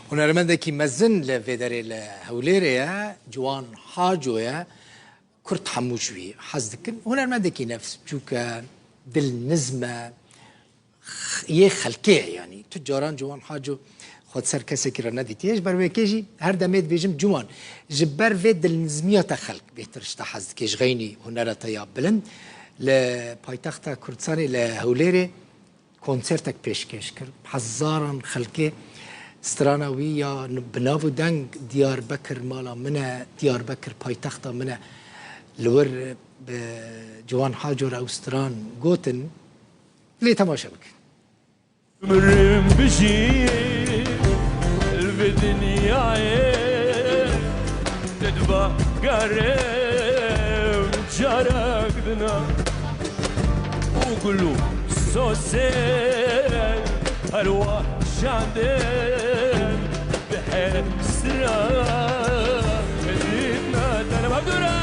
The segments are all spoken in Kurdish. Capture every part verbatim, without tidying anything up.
Hunermendekî mezin li vê derê li Hewlêrê ye, Ciwan Haco ye. Kurd hemû ji wî hez dikin. Hunermendekî nefs biçûk e, dil nizm e, x-, yê xelkê ye yanî. Tu caran Ciwan Haco xwe di ser kesekî re nedîtiye. Ji ber wê yekê jî her demê dibêjim Ciwan, ji ber vê dilnizmiya te xelk bêhtir ji te hez dike, ji xeynî hunera te ya bilind. Li paytexta Kurdistanê, li Hewlêrê, konsertek pêşkêş kir. Hezaran xelkê strana wî ya n-, bi nav û deng Diyarbekir mala min e, Diyarbekir paytexta min e, li wir bi Ciwan Haco re ew stran gotin. Lê temaşe bikin. Ömrüm bijî li vê dinyayê, te diba gerem carek dina. Û gul û sosên her weşandin bi hesra dîtina te li mevdû re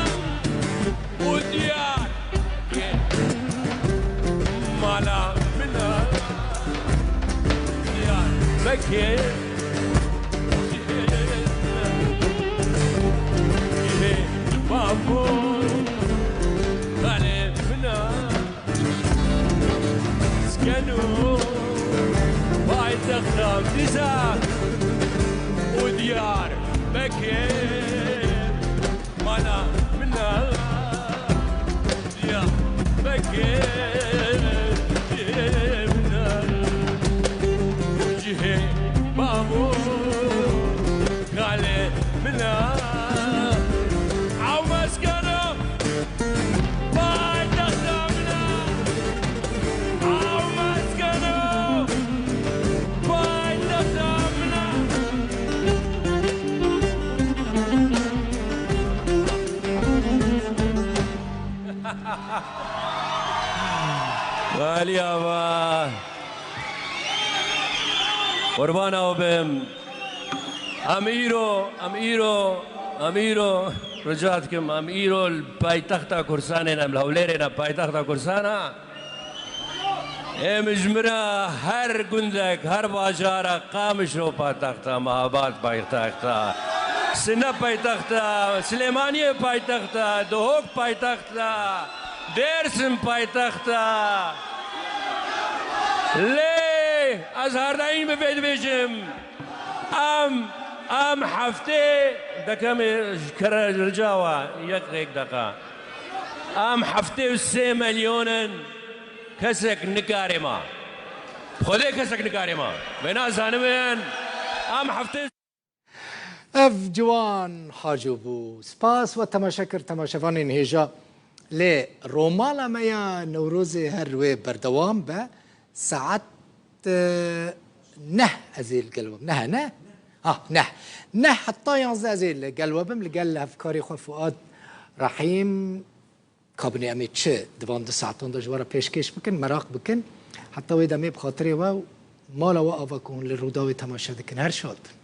û diyar mala min a. Diyar Bekir. Cihê babo xalê min a. Skeno paytexta Dîza û Diyar Bekir. Mala min a, Diyar Bekir, cihê min a, cihê babo xalê min a. Ew mezgero paytexta min a. Ew mezgero paytexta min a. Alî ava. Qurbana we bim. Em îro, em îro, em îro, rica dikim, em îro li paytexta Kurdistanê ne, em li Hewlêrê ne, paytexta Kurdistana. Ê min ji min re her gundek, her bajara, Qamişlo paytexta, Mehabad paytexta, Sine paytexta, Silêmaniyê paytexta, Duhok paytexta, Dêrsim paytexta. Lê ez her daîm bi vê dibêjim, em, em heftê, dekemê ji kere rica we, yek, yek deqa. Em heftê û sê milyon in. Kesek nikare ma. Xwedê kesek nikare ma. Vêna zanibin, em heftê. Ev Ciwan Haco bû. Spas we temaşe kir, temaşevanên hêja. Lê romala me ya Newrozê her wê berdewam be. Saet, e, neh ez ê li gel we bim. Neh, neh? Ha, neh. Neh heta yanzdeh ez ê li gel we bim, li gel hevkarê xwe Fuad Rehîm. Kabinê em ê çi di van du saetan de ji we re pêşkêş bikin, meraq bikin. Heta wê demê bi xatirê we û mala we ava ku hûn li Rûdawê temaşe dikin. Her şad bin.